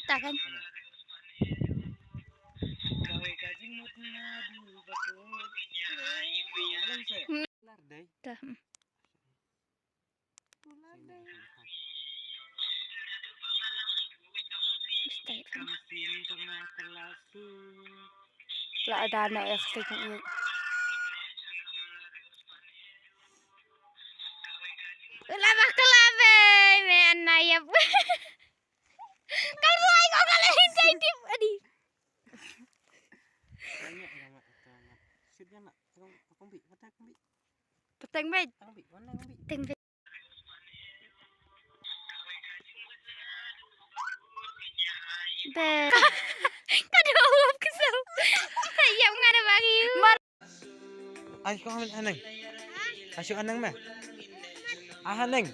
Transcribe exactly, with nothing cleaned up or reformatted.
Takan. Dah. Hmm. Mesti. La ada na ya klik ni. La bakla be me anayap. Kalau ai ko kalau hindai tip adi. Sit dia nak. Tengok, aku ambil, mata aku ambil. Peteng bej. Aku ambil, mana aku ambil? Peteng bej. Be. Kada uap kesel. Ayam ngana bagi. Ai ko ambil aneng. Asu aneng mah. Ah aneng.